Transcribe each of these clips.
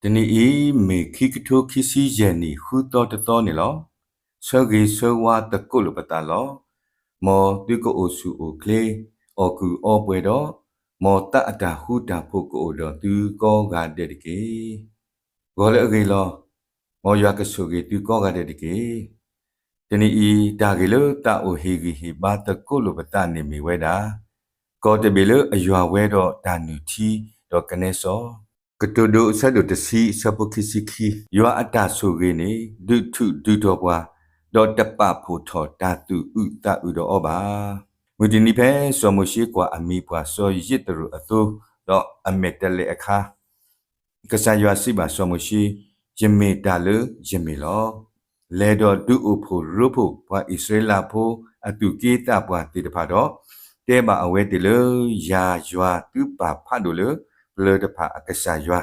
တနံၤအံၤ မ့ၢ်ခံကထိခံဆံယဲၢ်နံၣ် ဃုသီတသီန့ၣ်လီၤ. ဆၢဂ့ၤဆၢဝါသကိးလိာ်ပသးလီၤ. မ်သုကအိၣ်ဆူၣ်အိၣ်ချ့, အီၣ်ကုၢ်အီပှဲၤဒီး, မ်သးအတၢ်ဃူတၢ်ဖိးကအိၣ်ဒီးသုကိးဂၤဒဲးတက့ၢ်. ဂီၤလၢအဂ့ၤလီၤ. မ်ယွၤကဆိၣ်ဂ့ၤသုကိးဂၤဒဲးတက့ၢ်. တနံၤအံၤ တၢ်ဂ့ၢ်လၢသးအိၣ်ဟ့ၣ်ဂံၢ်ဟ့ၣ်ဘါသကိးလိာ်ပသးန့ၣ်မ့ၢ်ဝဲဒၣ် ကီၢ်တဘ့ၣ်လၢအယွၤဝဲဒီးတၢ်နုၢ်ထံဒီးကနဲစီ, ကတိၤဒိအဆၢဒိၣ်တဆံ အဆၢဖိခံဆံခံ, ယွၤအတၢ်ဆိၣ်ဂ့ၤန့ၣ် ဒုးထူးဒုးတီၤပှၤ, ဒီးတပာ်ဖှိၣ်ထီၣ်တၢ်သူၣ်အုးသးအုးဒီးအီၤဘၣ်. မုၢ်တနံၤဖဲ စီၤမိၤၡ့ကွၢ်အမံၤပှၢ်စီၤယ့းသရိၤအသိ, ဒီးအမဲာ်တဲးလဲးအခါ ကစၢ်ယွၤစံးဘၣ်စီၤမိၤၡ့, ယမ့ၢ်တၢ်လၢယမ့ၢ်လီၤ. လဲၤဒီးဒုးအိၣ်ဖှိၣ်ရိဖှိၣ်ပှၤအံၣ်စရ့လးဖိအသူၣ်က့သးပှၢ်သ့ၣ်တဖၣ်ဒီး, တဲဘၣ်အဝဲသ့ၣ်လၢ ယၤယွၤသုပၢ်ဖးဒိၣ်လၢပျၢၤတဖၣ်အကစၢ်ယွၤ,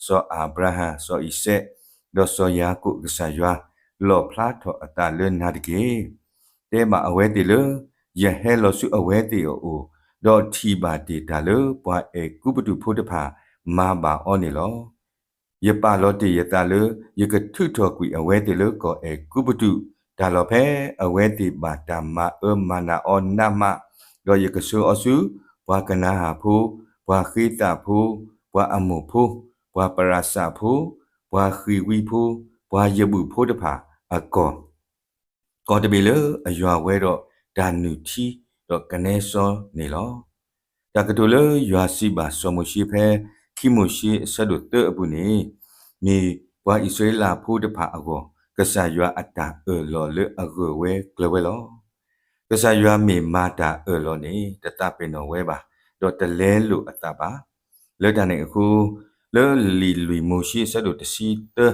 စီၤအၤဘြၤဟၣ်, စီၤအံၤစဲး, ဒီးစီၤယၤကိာ်အကစၢ်ယွၤ, လီၣ်ဖျါထီၣ်အသးလၢနၤတက့ၢ်. တဲဘၣ်အဝဲသ့ၣ်လၢ ယဟဲလီၤဆူအဝဲသ့ၣ်အအိၣ်, ဒီးထံၣ်ဘၣ်တ့ၢ်တၢ်လၢပှၤအဲၤကူပတူးဖိတဖၣ်မၤဘၣ်အီၤန့ၣ်လီၤ. ယပာ်လီၤတ့ၢ်ယသးလၢ ယကထုးထီၣ်ကွံာ်အဝဲသ့ၣ်လၢကီၢ်အဲၤကူပတူး, တၢ်လီၢ်ဖဲအဝဲသ့ၣ်ဘၣ်တၢ်မၤအၢမၤနးအီၤနးမး, ဒီးယကဆှၢအီၤဆူ ပှၤကနၤဧၣ်ဖိ, ပှၤဃ့သးဖိ, ပှၤအမိၣ်ဖိ, ပှၤပရၤစးဖိ, ပှၤဃံၤဝံဖိ, ပှၤယဘူၣ်ဖိတဖၣ်အကီၢ် ကီၢ်တဘ့ၣ်လၢအယွၤဝဲဒီးတၢ်နုၢ်ထံဒီးကနဲစီန့ၣ်လီၤ. တၢ်ကတိၤလၢယွၤစံးဘၣ်စီၤမိၤၡ့ဖဲ ခံမိၤၡ့အဆၢဒိၣ်သၢအပူၤန့ၣ်, မ့ၢ်ပှၤအံၣ်စရ့လးဖိတဖၣ်အဂီၢ် ကစၢ်ယွၤအတၢ်အၢၣ်လီၤလၢအဂၢၢ်ဝဲကျၢၤဝဲလီၤ. ကစၢ်ယွၤမ့ၢ်မၤတၢ်အၢၣ်လီၤန့ၣ် တသးပ့ၤနီၣ်ဝဲဘၣ်, ဒီးတလဲလိာ်အသးဘၣ်. လၢတၢ်န့ၣ်အဃိ, လၢလံာ်လွံၢ်မိၤၡ့အဆၢဒိၣ်တဆံသၢ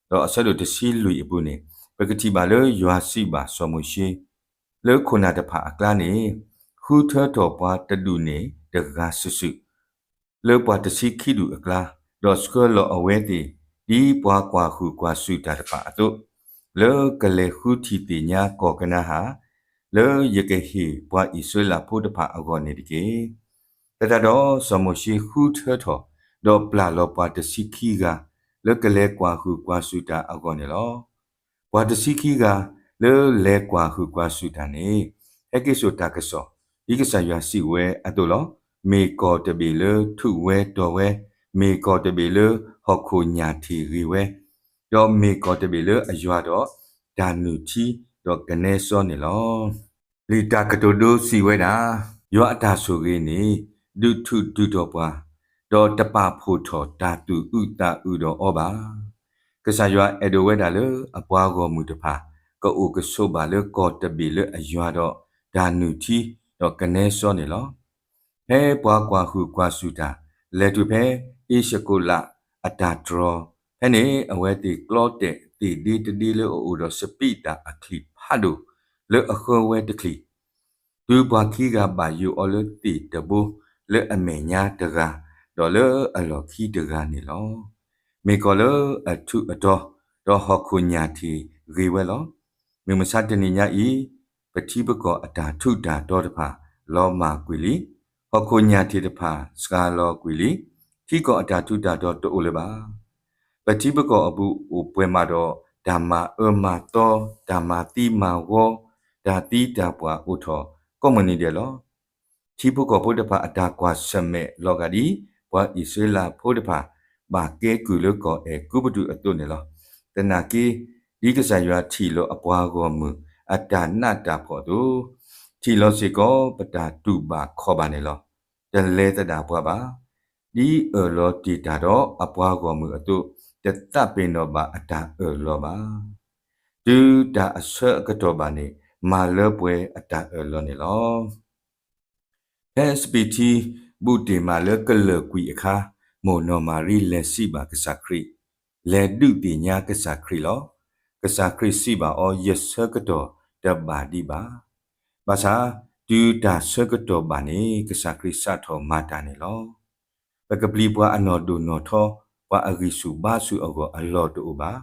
ဒီးအဆၢဒိၣ်တဆံလွံၢ်အပူၤန့ၣ်, ပကထံၣ်ဘၣ်လၢယွၤစံးဘၣ်စီၤမိၤၡ့, လၢခိၣ်နၢ်တဖၣ်အကျါန့ၣ်, ဃုထၢထီၣ်ပှၤတဒူၣ်န့ၣ်တဂၤစုာ်စုာ် လၢပှၤတဆံခံဒူၣ်အကျါ, ဒီးဆှၢလီၤအဝဲသ့ၣ် ဒ်ပှၤကွၢ်ဟုၣ်ကွၢ်စူၣ်တၢ်တဖၣ်အသိး, လၢကလဲၤဃုထံၣ်သ့ၣ်ညါကီၢ်ကနၤဧၣ်, လၢယကဟ့ၣ်ပှၤအံၣ်စရ့လးဖိတဖၣ်အဂီၢ်န့ၣ်တက့ၢ်. သတးဒီးစီၤမိၤၡ့ဃုထၢထီၣ်, ဒီးပျၢ်လီၤပှၤတဆံခံဂၤ လၢကလဲၤကွၢ်ဟုၣ်ကွၢ်စူၣ်တၢ်အဂီၢ်န့ၣ်လီၤ. ပှၤတဆံခံဂၤ လၢလဲၤကွၢ်ဟုၣ်ကွၢ်စူၣ်တၢ်န့ၣ်, ဟဲက့ၤစိာ်တၢ်ကစီၣ် ဒ်ကစၢ်ယွၤစံးဝဲအသိးလီၤ. မ့ၢ်ကီၢ်တဘ့ၣ်လၢထူးဝဲတီၤဝဲ, မ့ၢ်ကီၢ်တဘ့ၣ်လၢဟီၣ်ခိၣ်ညၣ်ထံၣ်ဂ့ၤဝဲ, ဒီးမ့ၢ်ကီၢ်တဘ့ၣ်လၢအယွၤဒီးတၢ်နုၢ်ထံဒီးကနဲစီန့ၣ်လီၤ. လံာ်တၢ်ကတိၤဒိစံးဝဲဒၣ်, ယွၤအတၢ်ဆိၣ်ဂ့ၤန့ၣ် ဒုးထူးဒုးတီၤပှၤ, ဒီးတပာ်ဖှိၣ်ထီၣ်တၢ်သူၣ်အုးသးအုးဒီးအီၤဘၣ်. ကစၢ်ယွၤအဲၣ်ဒိးဝဲဒၣ်လၢအပှၤဂီၢ်မုၢ်တဖၣ် ကအိၣ်ကဆိးဘၣ်လၢကီၢ်တဘ့ၣ်လၢအယွၤဒီးတၢ်နုၢ်ထံဒီးကနဲစီန့ၣ်လီၤ. ဖဲပှၤကွၢ်ဟုၣ်ကွၢ်စူၣ်တၢ် လဲၤတုၤဖဲအ့ၡကိးလးအတၢ်တြီၤ, ဖဲန့ၣ် အဝဲသ့ၣ်ကျီတဲာ်သ့ၣ်ဒ့တဒ့လၢအအိၣ်ဒီးစပံးတၢ်အချံၣ်ဖးဒိၣ်လၢအဃၢဝဲတချံၣ်, တုၤပှၤခံဂၤဘၣ်ယိၣ်အီၤလၢသ့ၣ်တဘိ လၢအမဲာ်ညါတဂၤ, ဒီးလၢအလီၢ်ခံတဂၤန့ၣ်လီၤ. မ့ၢ်ကီၢ်လၢအထူးအတီၤ, ဒီးဟီၣ်ခိၣ်ညၣ်ထံၣ်ဂ့ၤဝဲလီၤ. မုၢ်မဆါတနံၤညါအံၤ, ပထံပကီၢ်အတၢ်ထူးတၢ်တီၤတဖၣ် လီၤမၢ်ကွံာ်လံ. ဟီၣ်ခိၣ်ညၣ်ထံၣ်တဖၣ်စှၤလီၤကွံာ်လံ. ထံကီၢ်အတၢ်ထူးတၢ်တီၤတအိၣ်လၢၤဘၣ်. ပထံပကီၢ်အပူၤအိၣ်ပှဲၤမးဒီး တၢ်မၤအၢမၤသီ, တၢ်မၤသံမၤဝီ, တၢ်သံတၢ်ပှၢ်အိၣ်ထီၣ်ကိးမုၢ်နံၤဒဲးလီၤ. ထံဖိကီၢ်ဖိတဖၣ်အတၢ်ကွၢ်ဆၢၣ်မဲာ်လီၤဂာ်ဒ် ပှၤအံၣ်စရ့လးဖိတဖၣ် ဘၣ်ကဲကုၢ်လၢကီၢ်အဲၤကူပတူးအသိးန့ၣ်လီၤ. သနာ်က့ ဒ်ကစၢ်ယွၤထံၣ်လီၤအပှၤဂီၢ်မုၢ်အတၢ်နးတၢ်ဖှီၣ်အသိး, ထံၣ်လီၤစ့ၢ်ကီးပတၢ်တူၢ်ဘၣ်ခီၣ်ဘၣ်န့ၣ်လီၤ. တလဲၤသဒၣ်ပှၤဘၣ်. ဒ်အၢၣ်လီၤတ့ၢ်တၢ်ဒီးအပှၤဂီၢ်မုၢ်အသိး, တသးပ့ၤနီၣ်ဘၣ်အတၢ်အၢၣ်လီၤဘၣ်. တုၤတၢ်အဆၢအကတီၢ်ဘၣ်န့ၣ် မၤလၢပှဲၤအတၢ်အၢၣ်လီၤန့ၣ်လီၤ. ဖဲစပံးထံ ဘူးတ့ၢ်မးလၢကလၢာ်ကွံာ်အခါ, မိၢ်နီၢ်မၤရံလဲၤစံးဘၣ်ကစၢ်ခရံာ်, လဲၤဒုးသ့ၣ်ညါကစၢ်ခရံာ်လီၤ. ကစၢ်ခရံာ်စံးဘၣ်အီၤ, ယဆၢကတီၢ်တဘၣ်ဒံးဘၣ်. ဘၣ်ဆၣ် တုၤတၢ်ဆၢကတီၢ်ဘၣ်န့ၣ် ကစၢ်ခရံာ်စးထီၣ်မၤတၢ်န့ၣ်လီၤ. ပကပျံၤပှၤအနီၢ်ဒိၣ်နီၢ်ထီ, ပှၤအဂံၢ်ဆူၣ်ဘါဆူၣ်အဂီၢ်အလီၢ်တအိၣ်ဘၣ်.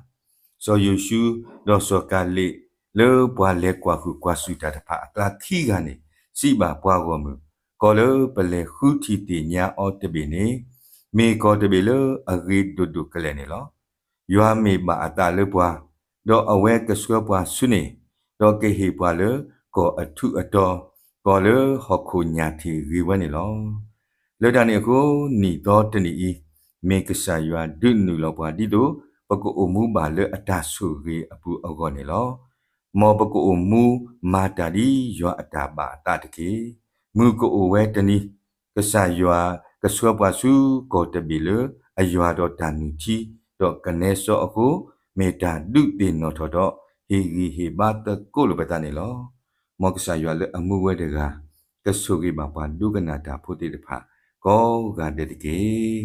စီၤယိၤၡူ ဒီးစီၤကၤလ့း လၢပှၤလဲၤကွၢ်ဟုၣ်ကွၢ်စူၣ်တၢ်တဖၣ်အကျါခံဂၤန့ၣ် စံးဘၣ်ပှၤဂီၢ်မုၢ်, ကီးလၢပလဲၤဃုထံၣ်သ့ၣ်ညါအီၤတဘ့ၣ်န့ၣ်, မ့ၢ်ကီၢ်တဘ့ၣ်လၢအဂ့ၤဒိၣ်ဒိၣ်ကလဲာ်န့ၣ်လီၤ. ယွၤမ့ၢ်ဘၣ်အသးလၢပှၤ, ဒီးအဝဲကဆှၢပှၤဆူန့ၣ်, ဒီးကဟ့ၣ်ပှၤလၢကီၢ်အထူးအတီၤ, ကီၢ်လၢဟီၣ်ခိၣ်ညၣ်ထံၣ်ဂ့ၤဝဲန့ၣ်လီၤ. လၢတၢ်န့ၣ်အဃိ, နံၣ်သီတနံၣ်အံၤ, မ့ၢ်ကစၢ်ယွၤဒုးနုာ်လီၤပှၤဒ်သိး ပကအိၣ်မူဘၣ်လၢအတၢ်ဆိၣ်ဂ့ၤအပူၤအဂီၢ်န့ၣ်လီၤ. မ်ပကအိၣ်မူမၤတၢ်ဒ်ယွၤအတၢ်ဘၣ်အသးတက့ၢ်. မုၢ်ကအိၣ်ဝဲတနံၤ, ကစၢ်ယွၤကဆှၢပှၤဆူကီၢ်တဘ့ၣ်လၢအယွၤဒီးတၢ်နုၢ်ထံ, ဒီးကနဲစီအဃိ, မ့ၢ်တၢ်ဒုးသ့ၣ်နီၣ်ထီၣ်ဒီး ဟ့ၣ်ဂံၢ်ဟ့ၣ်ဘါသကိးလိာ်ပသးန့ၣ်လီၤ. မ်ကစၢ်ယွၤလၢအမူဝဲတဂၤ, ကဆိၣ်ဂ့ၤဘၣ်ပှၤဒိကနၣ်တၢ်ဖိသ့ၣ်တဖၣ် ကိးဂၤဒဲးတက့ၢ်.